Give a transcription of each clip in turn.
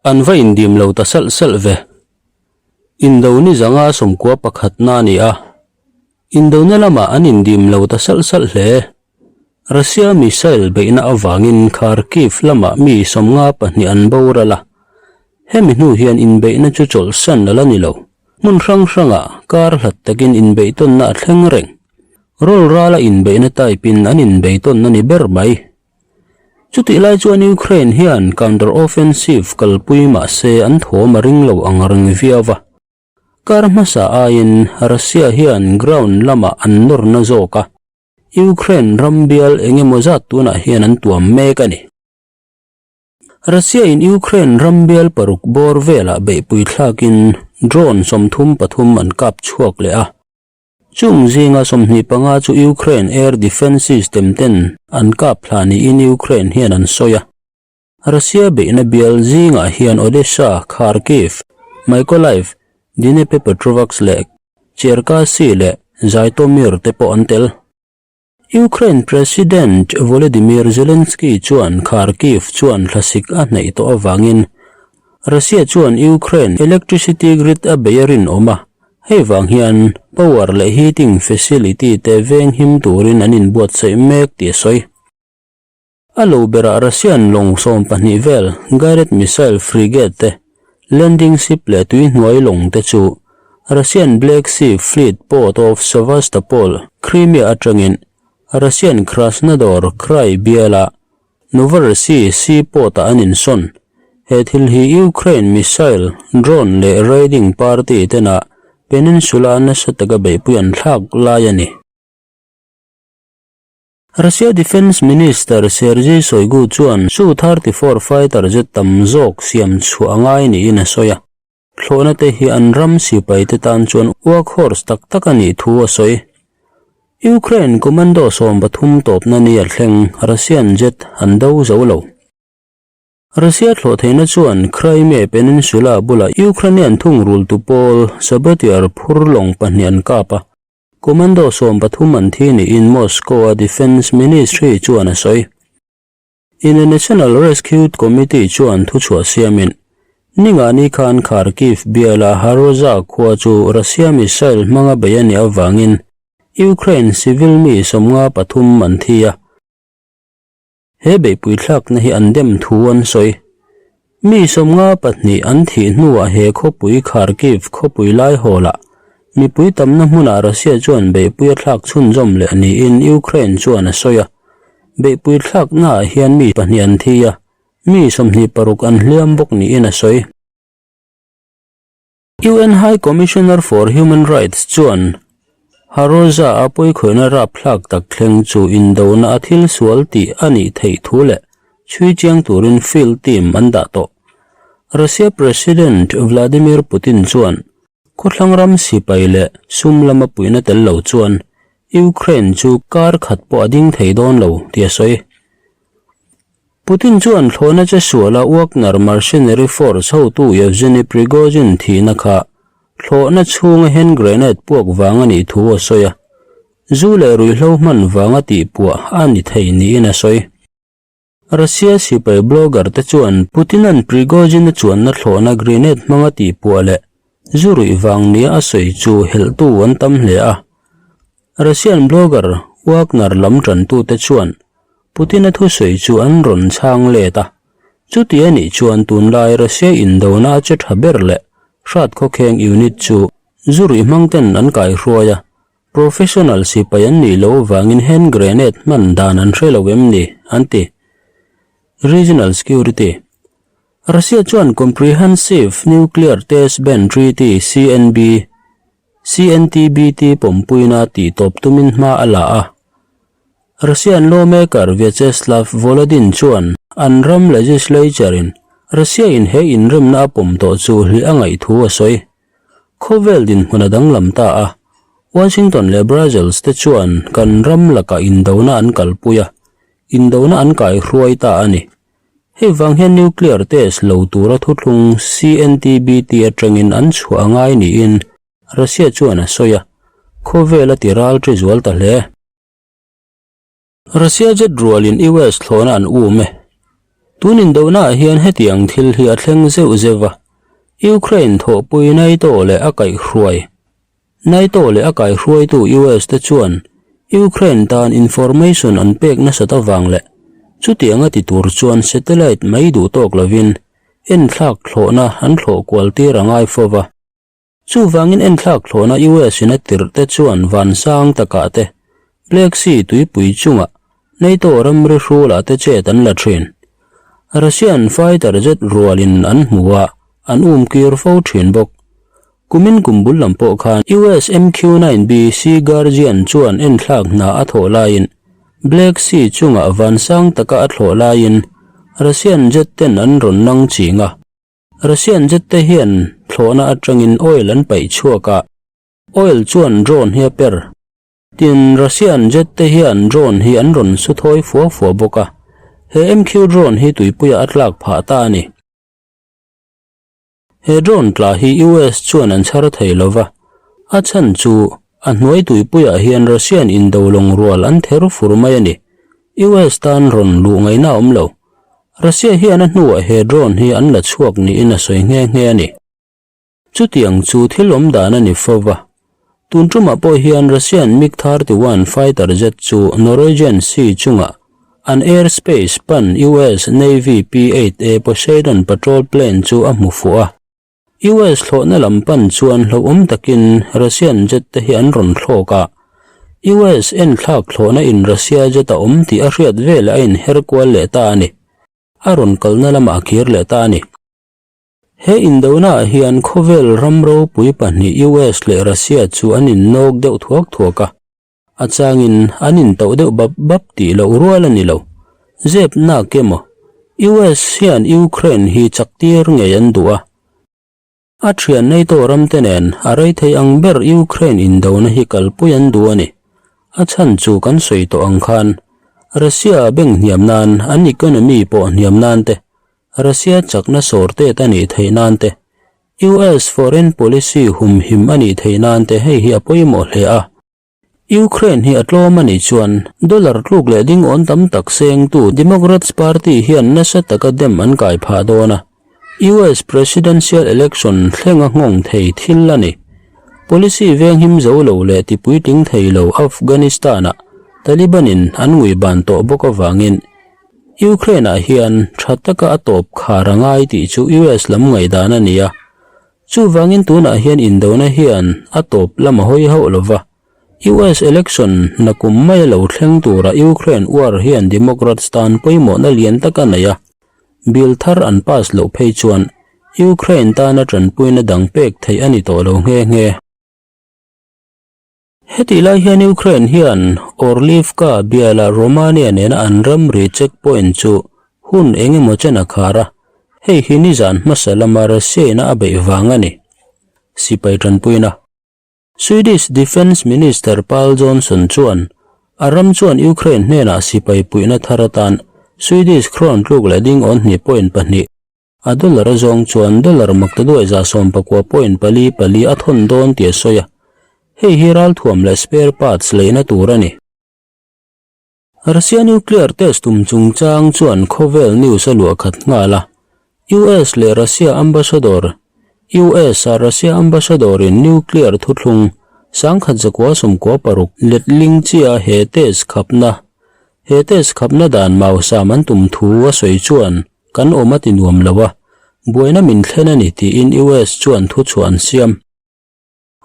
An va indim lo ta salh salh ve. Indo ni zanga sawmkua pakhatna a ni a. Indona lamah an indim lo ta salh salh hle. Russia missile beihna avangin Kharkiv lamah mi 52 an boral a. Hemi hnu hian inbeihna chu chawlhsan a la ni lo. Hmun hrang hrangah kar hlat takin inbeihtawnna a thleng reng. Rawl rala inbeihna type-in an inbeihtawnna ni ber mai. Chutih lai chuan Ukraine hian counter-offensive kalpui mah se an thawm a ring lo ang reng viau va. Kar hmasa aiin Russia hian ground lamah an nawrna zawk a, Ukraine ram bial eng emaw zat tunah hian an tuam mek a ni. Russia-in Ukraine ram bial paruk bawr velah beihpui thlakin drone 33 an kap chhuak leh a. Chung zinga 25 chu Ukraine air defence system ten an kap thla niin Ukraine hian an sawi a. Russia beihna bial zingah hian Odessa, Kharkiv, Mykolaiv, Dnipropetrovsk leh Cherkasy leh Zhytomyr te pawh an tel. Ukraine President Volodymyr Zelensky chuan Kharkiv chuan thlasik a hnaih tawh avangin Russia chuan Ukraine electricity grid a bei a rinawm a, hei vang hian power leh heating facility te venghim turin an inbuatsaih mek tih a sawi. A lo berah Russian lawng 12 vel guided missile frigate te, landing ship leh tuihnuai lawng te chu Russian Black Sea Fleet Port of Sevastopol, Crimea atangin Russian Krasnodar Krai biala Novorossiysk Sea Port-ah an insawn. He thil hi Ukraine missile, drone leh raiding party tena peninsula nasa taka beihpui an thlak lai a ni. Russia Defence Minister Sergei Shoigu chuan Su-34 fighter jet tam zawk siam chhuah a ngai niin a sawi a. Thlawhna te hi an ram sipai te tan chuan workhorse tak tak a nih thu a sawi. Ukraine commando 13 tawpna ni a thleng Russian jet an do zo lo. Russia thlawh theihna chuan Crimea Peninsula bulah Ukrainian thungrultu pawl saboteur phur lawng pahnih an kap a. Commando 13 an thi niin Moscow-a Defence Ministry chuan a sawi. International Rescue Committee chuan thuchhuah siamin, Ningani khan Kharkiv biala Hroza khua chu Russia missile hmanga bei a nih avangin Ukraine civil mi 53 an thi a. He beihpui thlakna hi an dem thu an sawi. Mi 52 an thih hnuah he khawpui Kharkiv khawpui lai hawlah mipui tamna hmunah Russia chuan beihpui a thlak chhunzawm leh niin Ukraine chuan a sawi a. Beihpui thlaknaah hian mi pahnih an thi a, mi 26 an hliam bawk niin a sawi. UN High Commissioner for Human Rights chuan Hroza a pawikhawihna rapthlak tak thleng chu indona a thil sual tih a nih theih thu leh chhui chiang turin field team an dah tawh. Russia President Vladimir Putin chuan khawthlang ram sipai leh sum lama puihna tel lo chuan Ukraine chu kar khat pawh a ding thei dawn lo tih a sawi. Putin chuan thlawhna che suala Wagner mercenary force hotu Yevgeny Prigozhin thihna kha thlawhna chhunga hand grenade puak vang a nih thu a sawi a, zu leh ruihhlo hman vanga tihpuah a ni thei niin a sawi. Russia sipai blogger te chuan Putin-a'n Prigozhin-a chuanna thlawhna grenade hmanga tihpuah leh zu ruih vang nia a sawi chu helhtu an tam hle a. Russian blogger Wagner lam tantute chuan Putin-a thusawi chu an rawn chhang let a. Chuti a nih chuan tunlai Russia indona a che tha ber leh hrat khawkheng unit chu zu ruih hmang ten an kaihruai a, professional sipai an nih loh avangin hand grenade hman dan an hre lo em ni, an ti. Regional Security Russia chuan Comprehensive Nuclear Test Ban Treaty, CNB, CNTBT pawmpuina tih tawp tumin hma a la a. Russian lawmaker Vyacheslav Volodin chuan an ram legislature-in Russia-in he inremna a pawm tawh chu hlih a ngaih thu a sawi. Khawvel dinhmun a danglam ta a, Washington leh Brussels te chuan kan ram lakah indona an kalpui a, indona an kaihruai ta a ni. Hei vang hian nuclear test lo tura thuthlung CNTBT atangin an chhuah a ngai niin Russia chuan a sawi a, khawvel a ti ral ṭi zual ta hle. Russia jet rualin US thlawhna an um e. Tun indonaah hian hetiang thil hi a thleng zeuh zeuh va, Ukraine thawhpui NATO leh a kaihhruai NATO leh a kaihruaitu US te chuan Ukraine tan information an pek nasat avang leh chutianga ti tur chuan satellite mai duh tawk lovin enthlak thlawhna an thlawh kual tir a ngai fo va. Chuvangin enthlak thlawhna US in a tirh te chuan van sang takah te Black Sea tuipui chungah NATO ramri hrulah te chet an la thin. Russian fighter jet rualin an hmu a, an umkir fo thin bawk. Kumin kum bul lam pawh khan US MQ-9B Sea Guardian chuan enthlak hna a thawh laiin Black Sea chungah vansang taka a thlawh laiin Russian jet ten an rawn nang ching a. Russian jet te hian thlawhna atangin oil an paih chhuak a, oil chuan drone hi a per. Tin, Russian jet te hian drone hi an rawn su thawi fua fua bawk a, he MQ drone hi tuipuiah a tlak phah ta a ni. He drone tla hi US chuan an chhar thei lo va, a chhan chu a hnuai tuipuiah hian Russian indo lawng rual an ther fur mai a ni. US tan rawn luh ngaihna a awm lo. Russia hian a hnuah he drone hi an la chhuak niin a sawi nghe nghe a ni. Chutiang chu thil awm dan a ni fo va. Tun tumah pawh hian Russian MiG-31 fighter jet chu Norwegian Sea chungah an air space pan US Navy P-8A Poseidon patrol plane chu a hmu fuh a. US thlawhna lam pan chuan hlauhawm takin Russian jet te hi an rawn thlawk a. US enthlak thlawhna in Russia jet a awm tih a hriat veleh a inher kual leh ta a ni. A rawn kalna lamah a kir leh ta a ni. He indonaah hian khawvel ram ropui pahnih US leh Russia chu an innawk deuh thuak thuak a. A changin an intauh deuh bap bap tih loh rual a ni lo. Zep nak emaw, US hian Ukraine hi chak tir ngei an duh a. A thian NATO ramte nen a rei thei ang ber Ukraine indona hi kalpui an duh a ni. A chhan chu kan sawi tawh ang khan Russia beng hniam nan an economy pawh hniam nan te, Russia chakna sawr tet a nih theih nan te, US foreign policy humhim a nih theih nan te hei hi a pawimawh hle a. Ukraine hi a tlawm a nih chuan dollar tluk leh ding awn tam tak sengtu Democrats party hian nasa taka dem an kai phah dawn a. US presidential election thleng a nghawng thei thil a ni. Policy venghim zo lo leh tipuitling thei lo Afghanistan-ah Taliban-in an ngui ban tawh bawk avangin Ukraine-ah hian tha taka a tawp khar a ngai tih chu US lam ngaihdan a ni a. Chuvangin tunah hian indona hian a tawp lam a hawi hauh lo va. US election nakum mai a lo thleng tura Ukraine war hian Democrats tan pawimawhna lian tak a nei a. Bill thar an pass loh phei chuan Ukraine tana tanpuina dang pek theih a ni tawh lo nghe nghe. Hetih lai hian Ukraine hian Orlivka biala Romania nena an ramri checkpoint chu hun eng emaw chen a khar a, hei hi nizan hmasa lama Russia-ina a beih vang a ni. Sipai tanpuina. Swedish Defence Minister Pal Johnson chuan a ram chuan Ukraine hnenah sipai puihna thar atan Swedish krone tluk leh ding awn hnih point pahnih A dollar a zawng chuan dollar maktaduai 14 point pali pali a thawn dawn tih a sawi a, hei hi ralthuam leh spare parts leina tur a ni. Russia nuclear test tum chungchang chuan khawvel news a luah khat nghal a, US leh Russia ambassador US a Russia ambassador in nuclear thuthlung 1996 letling chia he test khapna he test khapna dan mausam an tum thu a sawi chuan Kan awm a ti nuam lo a, buaina min thlen a ni tiin US chuan thuchhuah an siam.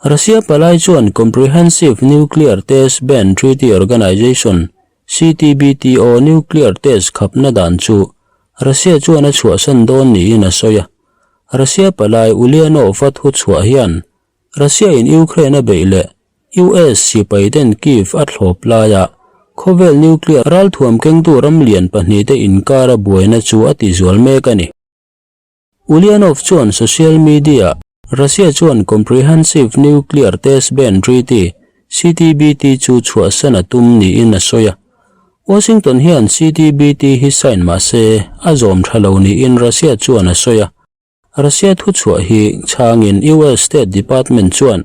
Russia palai chuan Comprehensive Nuclear Test Ban Treaty Organization, CTBTO, nuclear test khapna dan chu Russia chuan a chhuahsan dawn niin a sawi a. Russia palai Ulyanov-a thuchhuah hian Russia-in Ukraine a beih leh US sipaiten Kyiv a thlawp laia khawvel nuclear ralthuam kengtu ram lian pahnihte inkara buaina chu a tizual mek a ni. Ulyanov chuan social media-ah Russia chuan Comprehensive Nuclear Test Ban Treaty, CTBT, chu chhuahsan a tum niin a sawi a. Washington hian CTBT hi sign mah se a zawm tha lo niin Russia chuan a sawi a. Russia thuchhuah hi chhangin US State Department chuan,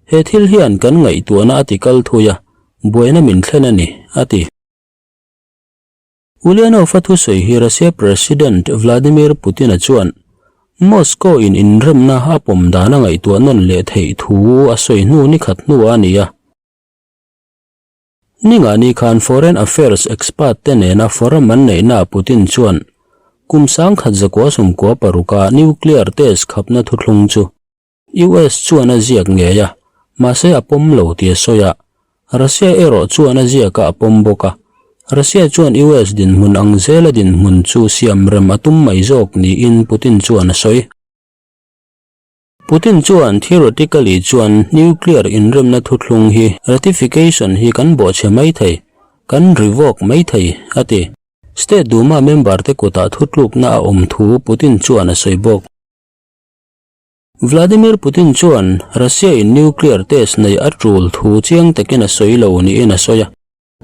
He thil hian kan ngaihtuahna a ti kal thui a, buaina min thlen a ni, a ti. Ulyanov-a thusawi hi Russia President Vladimir Putin-a chuan Moscow-in inremna a pawm dan a ngaihtuah nawn leh theih thu a sawi hnu ni khat hnuah a ni a. Ningani khan Foreign Affairs expert te nena forum an neihnaah Putin chuan kum 1996-a nuclear test khapna thuthlung chu US chuan a ziak ngei a, mahse a pawm lo tih a sawi a. Russia erawh chuan a ziakah a pawm bawk a. Russia chuan US dinhmun ang zela dinhmun chu siam rem a tum mai zawk niin Putin chuan a sawi. Putin chuan theoretically chuan nuclear inremna thuthlung hi ratification hi kan bawhchhe mai thei, kan revoke mai thei, a ti. State Duma member te kutah thutlukna a awm thu Putin chuan a sawi bawk. Vladimir Putin chuan Russia-in nuclear test neih a tul thu chiang takin a sawi lo niin a sawi a,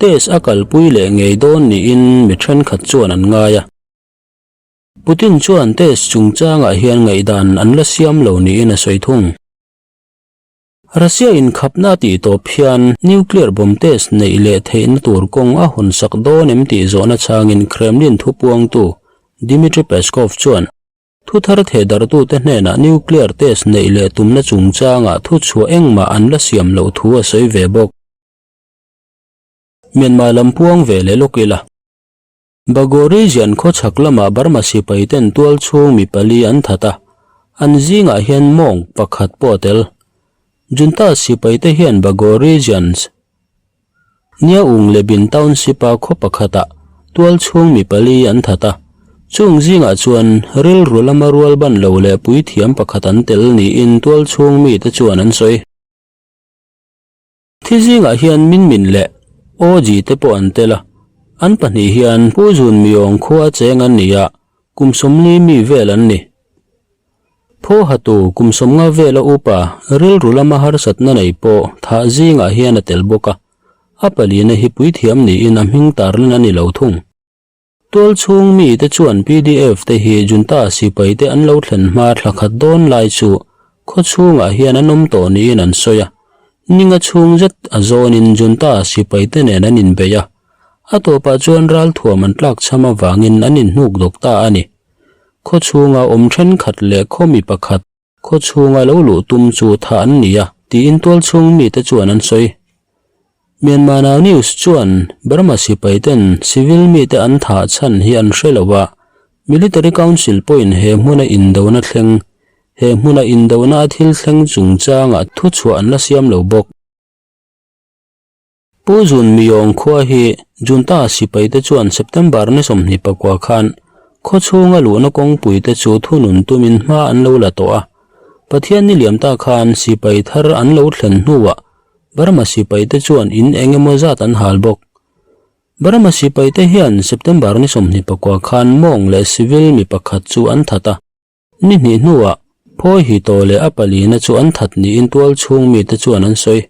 test a kalpui leh ngei dawn niin mi thenkhat chuan an ngai a. Putin chuan test chungchangah hian ngaihdan an la siam lo niin a sawi thung. Russia-in khapna a tih tawp hian nuclear bomb test neih leh theihna tur kawng a hawnsak dawn em tih zawhna changin Kremlin thupuangtu Dmitry Peskov chuan Thu thar thehdarhtute hnenah nuclear test neih leh tumna chungchangah thuchhuah engmah an la siam loh thu a sawi ve bawk. Myanmar lam puang ve leh lawk ila. Bago region khawchhak lamah Burma sipai ten tual chhung mi pali an that a, an zingah hian mawng pakhat pawh a tel. Junta sipai te hian Bago regions Nia Ung leh Bin Township-a khaw pakhatah tual chhung mi pali an that a, chung zingah chuan rilru lama rual ban lo leh puithiam pakhat an tel niin tual chhung mite chuan an sawi. Thi zingah hian Min Min leh Aw Ji te pawh an tel a, an pahnih hian Pu Zun Miawng khua cheng an ni a, kum 40 mi vel an ni. Phaw hatu kum 50 vela upa rilru lama harsatna nei pawh thah zingah hian a tel bawk a, a palina hi puithiam niin a hming tarlan a ni lo thung. Tual chhung mite chuan pdf te hi junta sipai te an lo thlen hma thla khat dawn lai chu khaw chhungah hian an awm tawh niin an sawi a, ninga chhung zet a zawnin junta sipai te nen an inbei a, a tawpah chuan ralthuam an tlakchham avangin an inhnuk dawk ta a ni. Khaw chhunga awm thenkhat leh khaw mi pakhat khaw chhunga lo luh tum chu tha an ni a, tiin tual chhung mite chuan an sawi. Myanmar Now News chuan Burma sipai ten civil mite an thah chhan hi an hre lo a, Military Council pawhin he hmuna indona thleng, he hmuna indona a thil thleng chungchangah thuchhuah an la siam lo bawk. Pu Zun Miyawng khua hi Junta sipai te chuan September ni 29 khan khaw chhunga luhna kawngpui te chu thunun tumin hma an lo la tawh a. Pathian ni liam ta khan sipai thar an lo thlen hnuah Burma sipai te chuan in eng emaw zat an hal bawk. Burma sipai te hian September ni 29 khan mawng leh civil mi pakhat chu an that a. Ni hnih hnuah Phawi hi tawh leh a palina chu an that niin tual chhung mite chuan an sawi.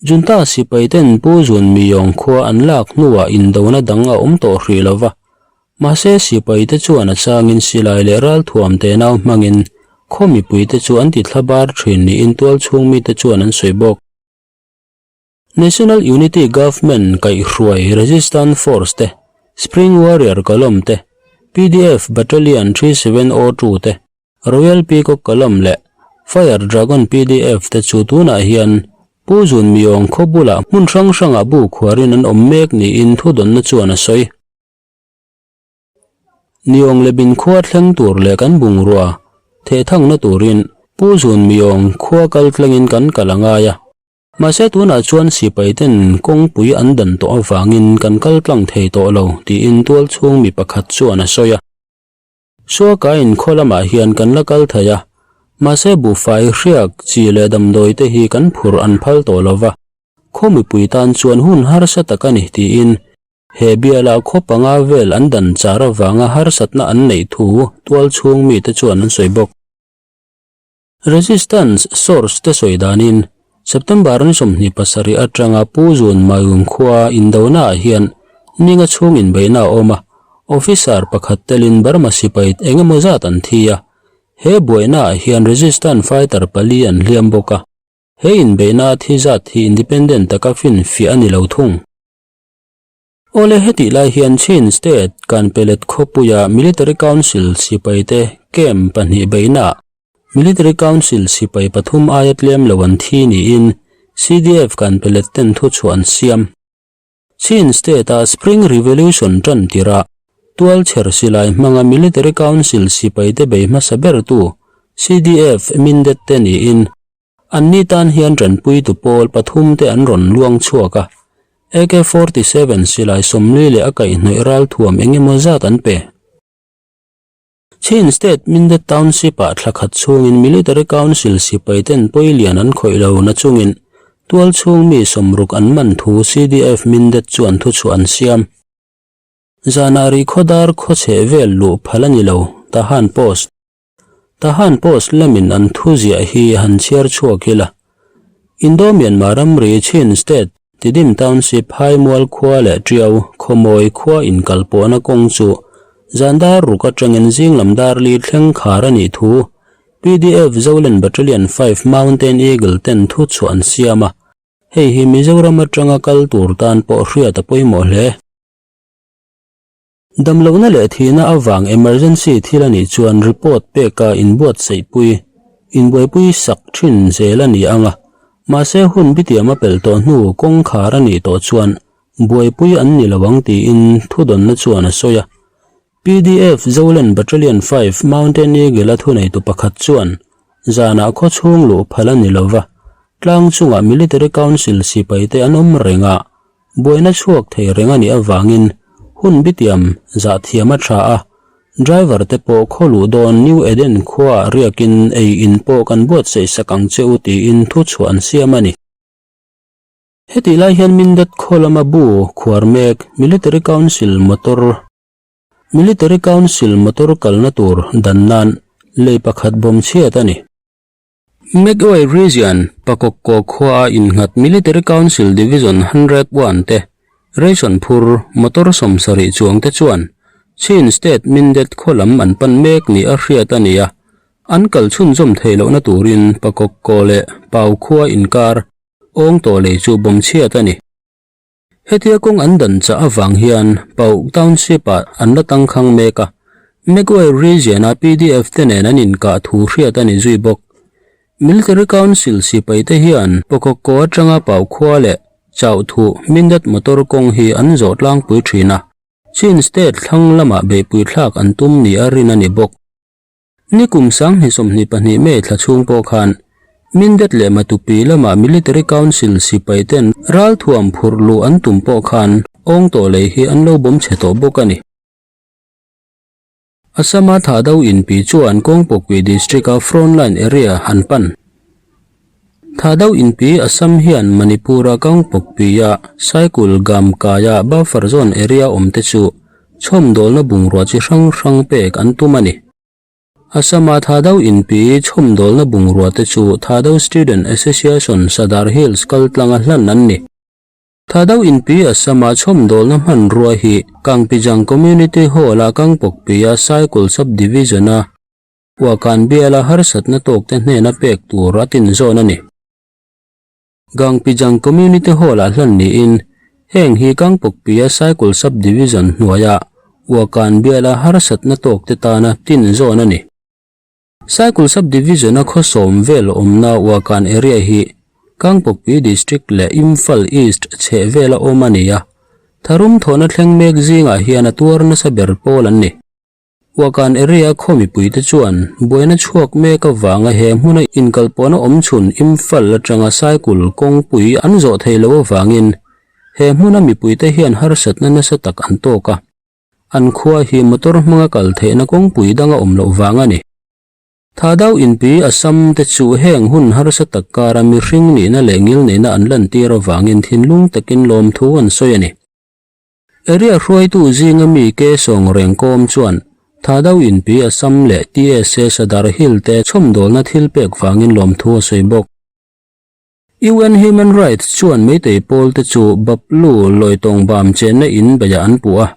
Junta sipai ten Pu Zun Miyawng khua an lak hnuah indona dang a awm tawh hrih lo va, mahse sipai te chuan a changin silai leh ralthuam tenau hmangin khaw mipui te chu an ti thla bar thin niin tual chhung mite chuan an sawi bawk. National Unity Government kaihhruai Resistance Force te, Spring Warrior Column te, pdf Battalion 3702 te, Royal Peacock Column leh Fire Dragon pdf te chu tunah hian Pu Zun Miyawng khaw bulah hmun hrang hrangah bu khuarin an awm mek niin thudawnna chuan a sawi. Niawng leh bin khua thleng tur leh kan bungrua thehthangna turin Pu Zun Miyawng khua kal tlengin kan kal a ngai a. Mahse tunah chuan sipai ten kawngpui an dan tawh avangin kan kal tlang thei tawh lo tiin tual chhung mi pakhat chuan a sawi a. Suakain khaw lamah hian kan la kal thei a, mahse buhfai hriak chi leh damdawi te hi kan phur an phal tawh lo va, khaw mipui tan chuan hun harsa tak a ni tiin he bialah khaw panga vel an dan char avanga harsatna an neih thu tual chhung mite chuan an sawi bawk. Resistance source te sawi danin September ni 27 atanga Pu Zun Mayum khua indona ah hian ninga chhung inbeihna a awm a, officer pakhat telin Burma sipai eng emaw zat an thi a, he buaina ah hian resistance fighter pali an hliam bawk a, he inbeihna a thi zat hi independent taka finfiah a ni lo thung. Awle hetih lai hian Chin State Kanpelet khawpuia Military Council sipaite camp pahnih beihnaah Military Council sipai pathum aia tlem lo an thi niin CDF Kanpelet ten thuchhuah an siam. Chin State-a Spring Revolution tan tirah tualchher silai hmanga Military Council sipaite bei hmasa bertu CDF Mindet te niin anni tan hian tanpuitu pawl pathum te an rawn luang chhuak a, AK 47 silai 40 leh a kaihhnawih ralthuam eng emaw zat an pe. Chin State Mindat Township-ah thla khat chhungin Military Council sipai ten pawi lian an khawih lo na chungin tual chhung mi sawmruk an man thu CDF Mindat chuan thuchhuah an siam. Zanah Rihkhawdar khaw chheh vel luh phal a ni lo, Tahan Post. Tahan Post lamin an thu ziah hi han chhiar chhuak ila. Indo-Myanmar ramri Chin State Tidim Township Haimual khua leh Tiau Khawmawi khua inkalpawhna kawng chu zan dar ruk atangin zinglam dar li thleng khar a nih thu PDF Zolen Battalion 5 Mountain Eagle ten thu chhuah an siam a, hei hi Mizoram atanga kal tur tan pawh hriat a pawimawh hle. Damlohna leh thihna avang emergency thil a nih chuan report peka inbuatsaihpui, inbuaipui sak thin zel a ni ang a, mahse hun bitiam a pelh tawh hnu kawngkhar a nih tawh chuan buaipui an ni lo ang tiin thudawnna chuan a sawi a. PDF Zolen Battalion 5 Mountain Eagle-a thuneitu pakhat chuan zanah khawchhung luh phal a ni lova, tlang chungah Military Council sipaite an awm reng a, Buaina chhuak thei reng a nih avangin hun bitiam zah thiam a tha a, driver te pawh khaw luh dawn New Eden khuaah riakin ei in pawh kan buatsaih sak ang che u tiin thu chhuah an siam a ni. Hetih lai hian Mindat khaw lama bu khuar mek Military Council motor Military Council motor kalna tur dan nan lei pakhat bawm chhiat a ni. Magway Region, Pakokko khuaa innghat Military Council Division 101 te ration phur motor 70 chuangte chuan Chin State Mindet khaw lam an pan mek ni a hriat a ni a, an kal chhunzawm theih lohna turin Pakokko leh Pau khua inkar awng tawh lei chu bawm chhiat a ni. Hetia kawng an dan chah avang hian Pauk Township-ah an la tangkhang mek a, Magway Region-a PDF te nen an inkah thu hriat a ni zui bawk. Military Council sipai te hian Pawkhawkkaw atanga Pau khua leh Chauhthuh Mindat motor kawng hi an zawh tlangpui thin a, Chin State thlang lamah beihpui thlak an tum ni a rin a ni bawk. Nikum 2022 May thla chhung pawh khan Mindet leh Matupi lama Military Council sipai ten ralthuam phurh luh an tum pawh khan awng tawh lei hi an lo bawm chhe tawh bawk a ni. Assam-a Thahdo inpi chuan Kawngpawkpui District-a frontline area an pan. Thahdo inpi Assam hian Manipur-a Kawngpawkpuia Saikul Gam kaia buffer zone area awmte chu chhawmdawlna bungrua chi hrang hrang pek an tum a ni. Assam-a Thadou inpi chhawmdawlna bungrua te chu Thadou Student Association Sadar Hills kaltlanga hlan an ni. Thadou inpi Assam-a chhawmdawlna hmanrua hi Kangpijang Community Hall-a Kangpawkpia Saikul Sub-Division-a Uakan biala harsatna tawkte hnena pek tur a tinzawn a ni. Gangpijang Community Hall-ah hlan niin, heng hi Kangpawkpia Cycle Sub-Division hnuaia Uakan biala harsatna tawkte tana tin zawn a ni. Cycle Sub-Division-a khaw sawm vel awmna Uakan area hi Kangpawkpi District leh Imphal East chheh vela awm a ni a, tharum thawhna thleng mek zingah hian a tuar nasa ber pawl an ni. Uakan area khaw mipuite chuan buaina chhuak mek avanga he hmuna inkalpawhna awm chhun Imphal atanga cycle kawngpui an zawh thei lo avangin he hmuna mipuite hian harsatna nasa tak an tawk a, an khua hi motor hmanga kal theihna kawngpui danga awm loh vang a ni. Thadau inpi Assam te chu heng hun harsa tak kara mihring nihna leh ngilneihna an lantir avangin thinlung takin lawmthu an sawi a ni. Area hruaitu zinga mi Ke Sawng Reng Kawm chuan Thadou inpi Assam leh TSA Sadar Hill te chhawmdawlna thil pek vangin lawmthu a sawi bawk. UN Human Rights chuan Meitei pawl te chu Baplu Loitongbam chenna in beiah an puh a.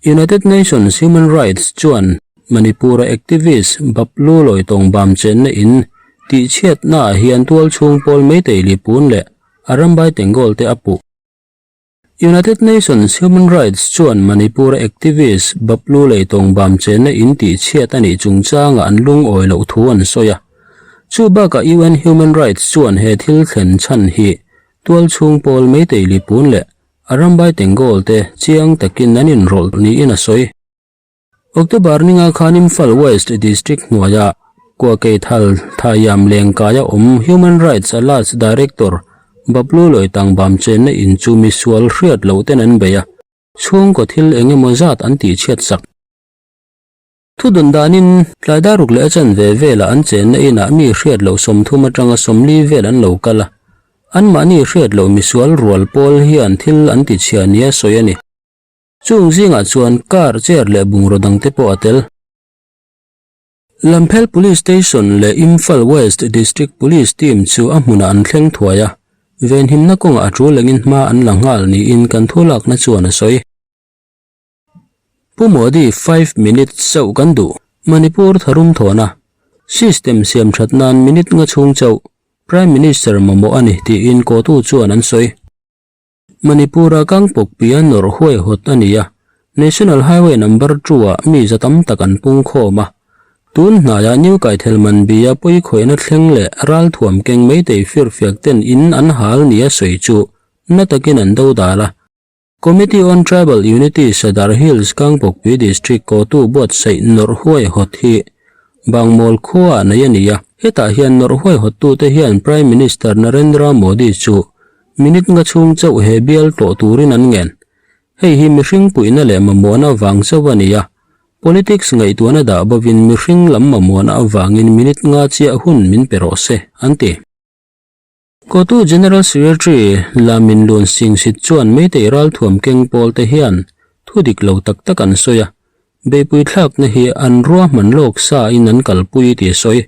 United Nations Human Rights chuan Manipur-a activist Baplu Loitongbam chenna in tihchhiatnaah hian tualchhung pawl Meitei Lipun leh Arambai Tenggol te a puh. United Nations Human Rights chuan Manipur-a activist Bablu Leitawng chenna in tihchhiat a nih chungchangah an lungawi loh thu an sawi a. Chu bakah UN Human Rights chuan he thil thlen chhan hi tualchhung pawl Meitei Lipun leh Arambai Tenggol te chiang takin an inrawlh niin a sawi. October ninga khan Imphal West District hnuaia Kuakeithal Thaiam Lengkaia awm Human Rights Alerts Director Bablu Loitangbam chenna in chu misual hriat loh ten an bei a, chhungkaw thil eng emaw zat an tihchhiat sak. Thudun danin tlai daruk leh a chanve velah an chenna inah mi hriat loh 30 atanga 40 vel an lo kal a, anmahni hriat loh misual rual pawl hian thil an tichhia nia sawi a ni. Chung zingah chuan car, chair leh bungraw dangte pawh a tel. Lamphel Police Station leh Imphal West District Police team chu a hmunah an thleng thuai a, venhimna kawngah a tul lengin hma an la nghal niin kan thu lakna chuan a sawi. Pu Modi 5 minutes chauh kan duh, Manipur tharum thawhna, system siam that nan minute nga chhung chauh, Prime Minister mamawh a ni tiin kotu chuan an sawi. Manipur-a Kangpokpia nawrh huaihawt a ni a, National Highway Number 2-ah mi za tam tak an pung khawm a. Tun hnaiah New Kaithelmanbi-a pawikhawihna thleng leh ralthuam keng Meitei firfiak ten in an hal nia sawi chu na takin an do dal a. Committee on Tribal Unity Sadar Hills Kangpokpi District kotu buatsaih nawrh huaihawt hi Bangmawl khuaah nei a ni a. Hetah hian nawrh huaihawttute hian Prime Minister Narendra Modi chu minute nga chhung chauh he bial tlawh turin an ngen. Hei hi mihring puihna leh mamawhna vang chauh a ni a, politics ngaihtuahna dah bovin mihring lam mamawhna avangin minute nga chiah hun min pe rawh se, an ti. Kotu General Secretary Lamin Lun Singh Sit chuan Meitei ralthuam keng pawl te hian thu dik lo tak tak an sawi a, beihpui thlakna hi an ruahman lawk sa in an kalpui tih a sawi.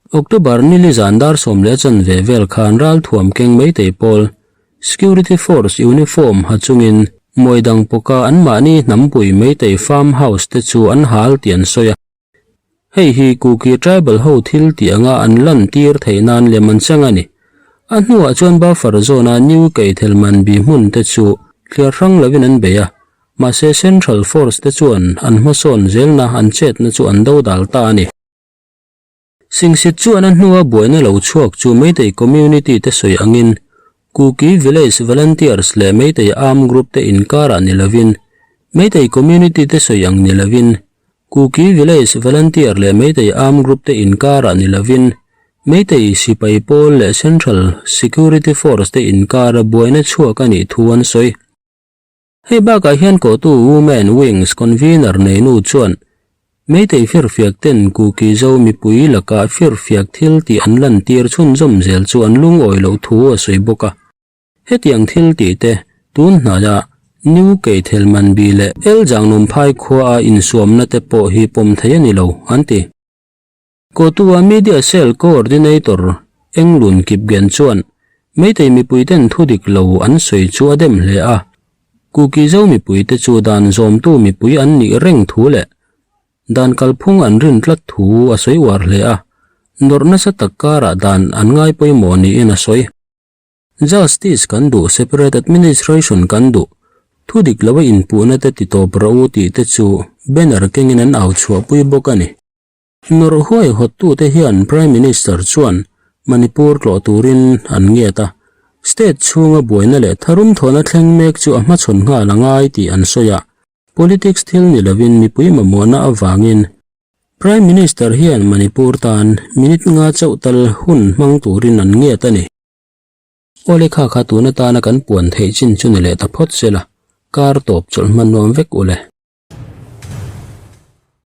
October nili zan dar 10:15 vel khan ralthuam keng Meitei pawl Security Force uniform ha chungin Mawidang pawka anmahni hnampui Meitei farm house te chu an hal tih an sawi a. Hei hi Kuki tribal ho thil tih anga an lan tir theih nan lem an chang a ni. A hnuah chuan buffer zone-a New Keithelmanbi hmun te chu thliar hrang lovin an bei a, mahse Central Force te chuan an hmasawn zelna an chetna chu an dodal ta a ni. Singsit chuan a hnua buaina lo chhuak chu Meitei community te sawi angin Kuki Village Volunteers leh Meitei Armed Group te inkarah ni lovin Meitei community te sawi ang ni lovin Kuki Village Volunteer leh Meitei Armed Group te inkarah ni lovin Meitei Sipai Pawl leh Central Security Force te inkara buaina chhuak a nih thu an sawi. Hei bakah hian kotu Women Wings Convener neinu chuan Meitei firfiak ten Kuki Zo mipui lakah firfiak thil tih an lantir chhunzawm zel chu an lungawi loh thu a sawi bawk a. Hetiang thil tih te tun hnaia New Keithelmanbi leh Eljangnumphai khuaa insuamna te pawh hi pawm thei a ni lo, an ti. Kotua Media Cell Coordinator Englun Kipgen chuan Meitei mipuiten thu dik lo an sawi chu a dem hle a, Kuki Zo mipuite chu dan zawmtu mipui an nih reng thu leh dan kalphung an rin tlat thu a sawi uar hle a, nawrh nasa tak karah dan an ngai pawimawh niin a sawi. Justice kan duh, separate administration kan duh, thu dik lo a inpuhna te ti tawp rawh u tih te chu banner kengin an au chhuahpui bawk a ni. Nawrh huaihawttute hian Prime Minister chuan Manipur tlawh turin an ngiat a, state chhunga buaina leh tharum thawhna thleng mek chu a hmachhawn nghal a ngai tih an sawi a, politics thil ni lovin mipui mamawhna avangin Prime Minister hian Manipur tan minute nga chauh tal hun hmang turin an ngiat a ni. Awle kha kha tun atana kan puan theih chin chu ni leh ta phawt se la, kar tawp chawlh hman nuam vek u le.